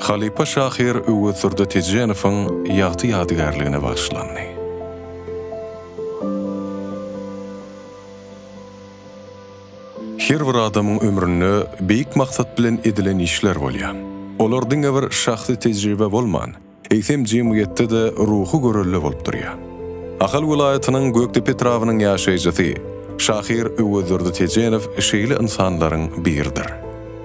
Halypa şahyr Öwezdurdy Tejenowyň ýagty ýadygärligine bagyşlandy. Her bir adamyň ömründe beýik maksat bilen edilen işler bolýar. Olar diňe bir şahsy tejribe bolman, eýsem jemgyýetde-de ruhy görelde bolup durýar. Ahal welaýatynyň Gökdepe etrabynyň ýaşaýjysy, şahyr Öwezdurdy Tejenow şeýle ynsanlaryň biridir.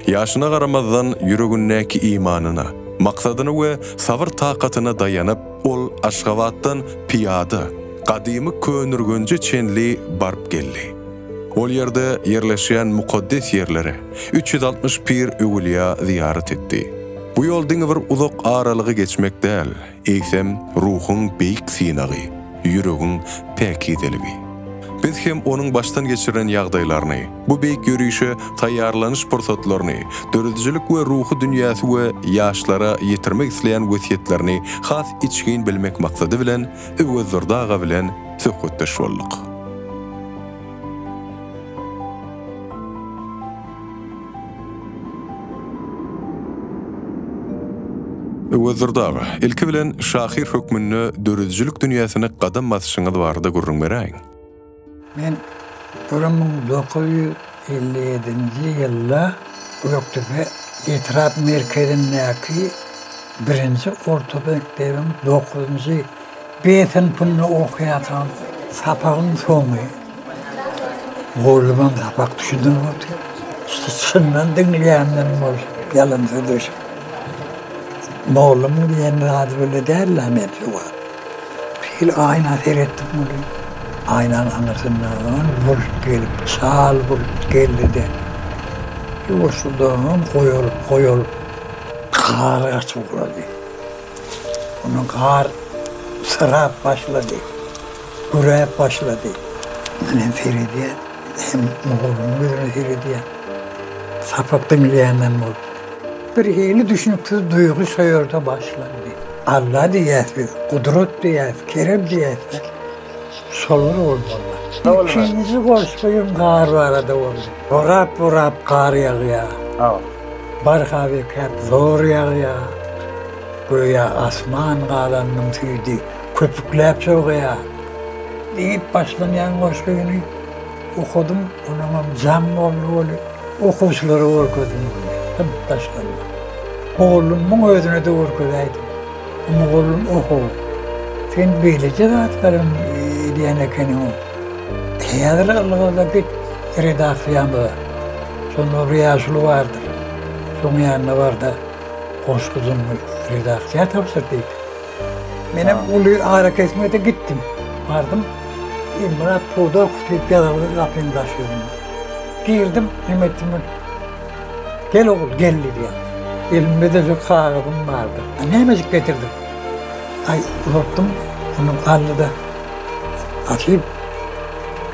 Ýaşyna garamazdan, ýüregindäki imanyna, maksadyna we sabyr-takatyna daýanyp, ol Aşgabatdan pyýada, gadymy Köneürgenje çenli baryp geldi. Ol ýerde ýerleşýän mukaddes ýerlere, 360 pir öwülýä zyýarat etdi. Bu ýol diňe bir uzak aralygy geçmek däl, eýsem, ruhuň beýik synagy, ýüregiň päkizeligi. Biz hem onuň başdan geçiren ýagdaýlaryny, bu beýik ýörişe taýýarlanyş pursatlaryny, döredijilik we ruhy dünýäsi we ýaşlara ýetirmek isleýän wesýetlerini has içgin bilmek maksady bilen Öwezdurdy aga bilen söhbetdeş bolduk. Öwezdurdy aga, ilki bilen şahyr hökmünde döredijilik dünýäsine gadam basyşyňyz barada gürrüň beräýiň. Men 1957-nji ýylda Gökdepe etrap merkezindäki birinji orta mekdebiň dokuzynjy B synpynda okaýarkam sapagyň soňy mugallymam sapak düşündirip otyr. Çyndan diňleýänden bolsa ýalan sözleşip. Mugallymyň diýen zady bile däl-ä men şu wagt. Hili aýna seretdim welin, aýnanyň aňyrsyndan bulut gelip, çal bulut geldi-de, ýuwaşjadan goýalyp-goýalyp gar gaçyp ugrady. Ondan gar syrap başlady, güräp başlady. Men hem seredýän, hem mugallymyň ýüzüne seredýän. Sapak diňleýänden bolup. Birhili düşnüksiz duýgy şo ýerde başlandy. Alla diýýäs biz, gudrat diýýäs, kerem diýýäs-de, şolar bolmaly. Ikinji goşgym gar barada boldy. Borap-borap gar ýagýar. Barha bekäp zor ýagýar. Göýä asman galanynyň süýdi köpükläp çogýar. Diýip başlanýan goşgyny okadym, onuňam jaň boldy weli, okuwçylara görkezdim muny, synpdaşlaryma. Mugallymyň özüne-de görkezäýdim. Mugallym Oho, sen beýleje zatlaram edýän ekeniň-ow. Häzir ylgada git redaksiýamyza. Şonda bir ýaşuly bardyr. Şoň ýanyna bar-da, goşgujyňy redaksiýa tabşyr diýdi. Menem uly arakesmede gitdim. Bardym. Ilmyrat Pudakow diýip ýazylgy gapyň daş ýüzünde. Girdim, neme etdim. Gel ogul, gel diýdi. Elimde-de şu kagyzym bardy. Nämejik getirdiň? Aý, uzatdym, onuň aldy-da, açyp,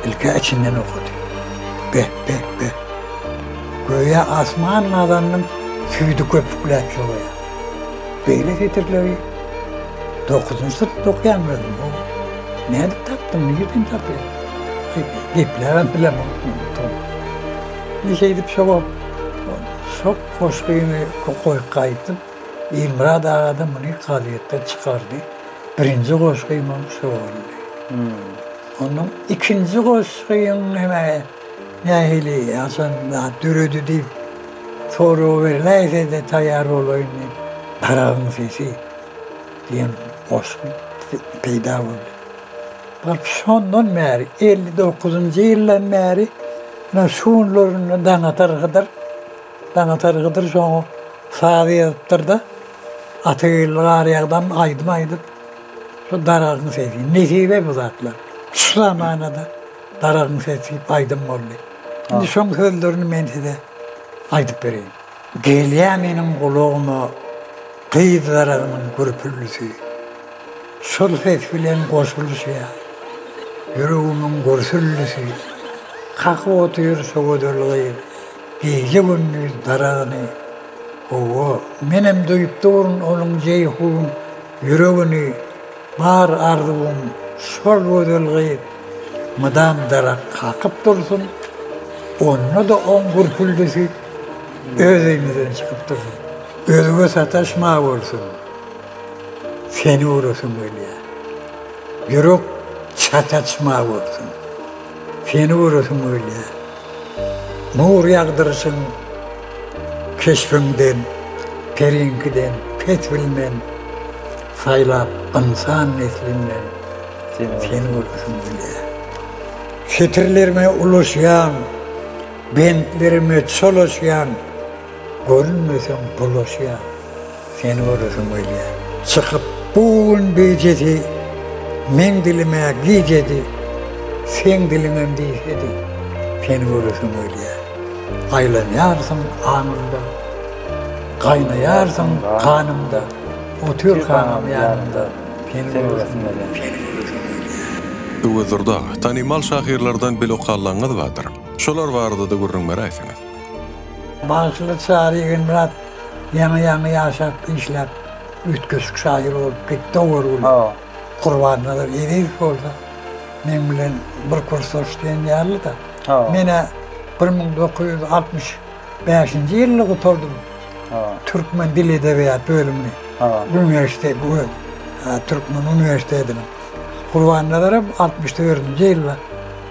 ilk-ä içinden okady. Beh, beh, beh. Göýä asman gazanynyň süýdi köpükläp çogaýar. Beýle setirleri dokuzynjy synpda okaýan özüm. Nädip tapdyň, nireden tapýaň? Aý, gepläbem bilemok. Indi şeýdip şo wagt şo goşgyny goýup gaýtdym. Ilmyrat aga-da muny gazetde çykardy. Birinji goşgymam şo boldy. Onnoň ikinji goşgyň hem nähili, haçan zat döredi diýip sorag berläýse-de taýýar bolaýyn diýip, Daragyň sesi diýen goşgy peýda boldy. Baryp şondan bäri, 59-njy ýyldan bäri ine şu günlerinde Daňatar Hydyr, Daňatar Hydyr şoňa saz ýazypdyr-da, Atageldi Garýagdam aýdym aýdyp, şu Daragyň sesi, nesibe bu zatlar. Şu zamanada Daragyň sesi diýip aýdym boldy. Indi şoň sözlerini men size aýdyp bereýin. Gelýär meniň gulagyma gyz daragynyň gürpüldisi. Şol ses bilen goşulyşýar ýüregimiň gürsüldisi. Kakyp otyr şo gözel gyz gije-gündiz daragyny. Hawa, menem duýup durun onuň jeýhun ýüregini. Bar arzuwym şol gözel gyz mydam darak kakyp dursun, onda-da oň gürpüldisi öz öýümizden çykyp dursun. Özge sataşma bolsun, seni göresim gelýär. Ýürek çat açma bolsun, seni göresim gelýär. Nur ýagdyryşyň keşbiňden, periňkiden pes bilmen, saýlap ynsan neslinden seni göresim gelýär. Setirlerime ulaşýaň, bentlerime çolaşýaň, Görünmeseň bulaşýar, seni göresim gelýär. Çykyp bu gün bijesi, meň dilim-ä gijedi, seň diliňem diýsedi, seni göresim gelýär. Aýlanýarsyň aňymda, gaýnaýarsyň ganymda, otyrkaňam ýanymda, seni göresim gelýär, seni göresim gelýär. Öwezdurdy aga, tanymal şahyrlardan bile okallaňyz bardyr. Şolar barada-da gürrüň beräýseňiz. Bagşyly Çary Ýegenmyrat ýaňy-ýaňy ýaşap, işläp, üýtgeşik şahyr bolup gitdi o görgüli. Gurbannazar Ezizow bolsa meň bilen bir kursdaş diýen ýaly-da. Men-ä 1965-nji ýylda gutardym türkmen dil edebiýat bölümini. Uniwersitet, Türkmen uniwersitetiniň. Gurbannazaram 64-nji ýylda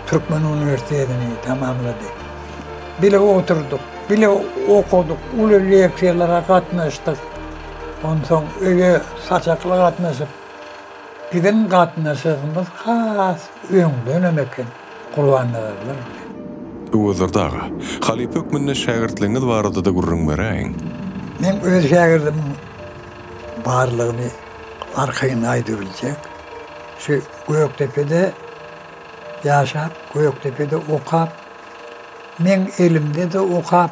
Türkmen uniwersitetini tamamlady. Bile oturdyk, bile okadyk, uly leksiýalara gatnaşdyk. Onsoň öýe saçakly gatnaşyp, biziň gatnaşygymyz has öňdenem eken Gurbannazarlar bilen. Öwezdurdy aga, halypa hökmünde şägirtligiňiz barada-da gürrüň beräýiň. Meň öz şägirdimiň barlygyny arkaýyn aýdybiljek. Şu Gökdepede ýaşap, Gökdepede okap, meň elimde-de okap,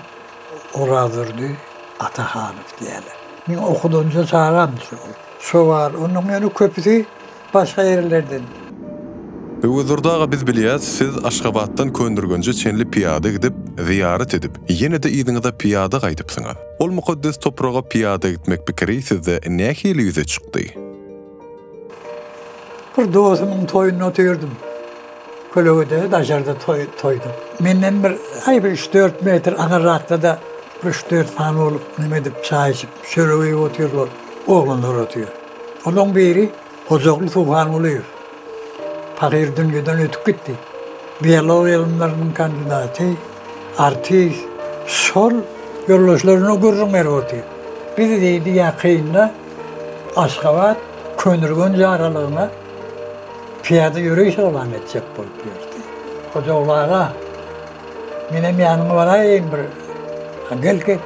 Orazdurdy Atahanow diýýärler. Meň okudanja çagam şol. Şo bar. Onuň ýöne köpüsi başga ýerlerden. Öwezdurdy aga biz bilýäs, siz Aşgabatdan Köndürgenje çenli pyýada gidip, zyýarat edip, ýene-de yzyňyza pyýada gaýdypsyňyz. Ol mukaddes topraga pyýada gitmek pikiri sizde nähili ýüze çykdy? Bir dostumyň toýunda otyrdym. Kölegede daşarda toý toýda. Menden bir aý bir üç-dört metr aňyrrakda-da bir üç-dört sany bolup neme edip çaý içip, çörek iýip otyrlar. Oglanlar otyr. Olaň biri Hojaguly Suhangulyýew. Pahyr dünýeden ötüp gitdi. Biologiýa ylymlarynyň kandidaty, artist. Şol ýoldaşlaryna gürrüň berip otyr. Biz diýdi ýakynda Aşgabat Köneürgenç aralygyna pyýada ýöreýiş yglan etjek bolup ýördi. Hojaguly aga, menem ýanyňa baraýyn bir. Ha, gel, gel.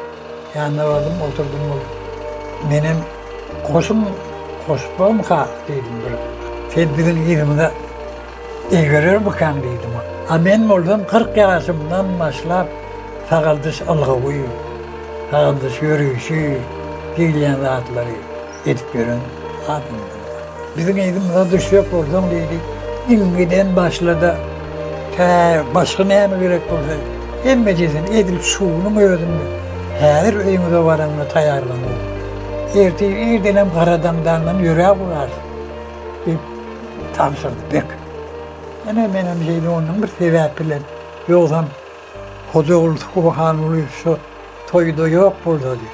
Ýanyna bardym, oturdym ol. Menem goşuň, goşup bormyka diýdim bir. Sen biziň yzymyza Egerermikäň diýdim. A men bolsam 40 ýaşymdan başlap sagaldyş ylgawy, sagaldyş ýörişi diýilýän zatlary edip ýören adamdym. Biziň yzymyza düşjek bolsaň diýdi, iňňiden başla-da, tä başga näme gerek bolsa, hemmejesini edil şunuň özünde häzir öýüňize baraňda taýýarlamaly. Ertir irdenem garadandandan ýöräp ugrarsyň. Diýip, tabşyrdy bek. Ine, menem şeýle onuň bir sebäp bilen, ýogsam Hojaguly Suhangulyýew şo toýda ýok bolsady,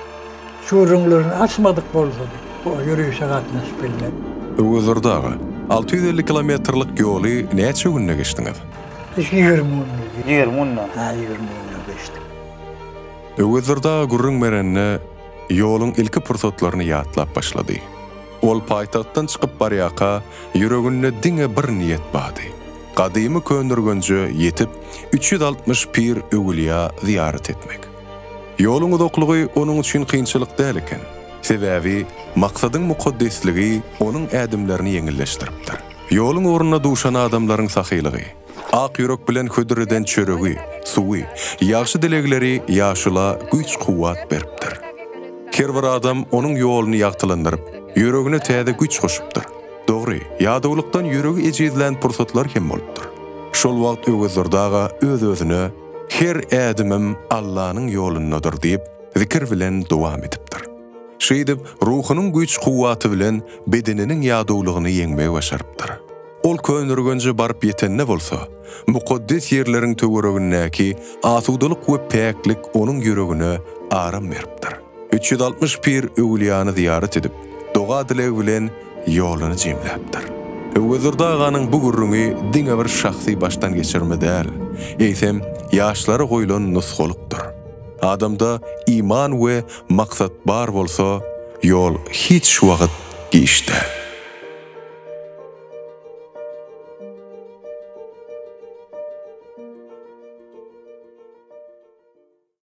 şu gürrüňlerini açmadyk bolsady, bu ýörişe gatnaşyp bilmezdim. Öwezdurdy aga, 650 kilometrlik ýoly näçe günde geçdiňiz? Biz 20 günde. 20 günde? Hä, 20 günde geçdik. Öwezdurdy aga gürrüň berende, ýoluň ilki pursatlaryny ýatlap başlady. Ol paýtagtdan çykyp barýarka, ýüreginde diňe bir niýet bardy, gadymy Köneürgenje ýetip, 360 pir öwülýä zyýarat etmek. Ýoluň uzaklygy onuň üçin kynçylyk däl eken. Sebäbi maksadyň mukaddesligi onuň ädimlerini ýeňilleşdiripdir. Ýoluň ugrunda duşan adamlaryň sahylygy, Ak ýürek bilen hödür eden çöregi, suwy, ýagşy dilegleri ýaşula güýç-kuwwat beripdir. Her bir adam onuň ýoluny ýagtylandyryp, ýüregine täze güýç goşupdyr. Dogry, ýadawlykdan ýüregi ejizlän pursatlar hem bolupdyr. Şol wagt Öwezdurdy aga öz-özüne, Her ädimim Allanyň ýolundadyr diýip, zikir bilen dowam edipdir. Şeýdip, ruhunyň güýç-kuwwaty bilen bedeniniň ýadawlygyny ýeňmegi başarypdyr. Ol Köneürgenje baryp ýetende bolsa, mukaddes ýerleriň töweregindäki asudalyk we päklik onuň ýüregine aram beripdir. 360 pir öwülýany zyýarat edip, doga-dileg bilen ýoluny jemläpdir. Öwezdurdy aganyň bu gürrüňi diňe bir şahsy başdan geçirme däl, eýsem, ýaşlara goýlan nusgalykdyr. Adamda iman we maksat bar bolsa, ýol hiç wagt giç däl.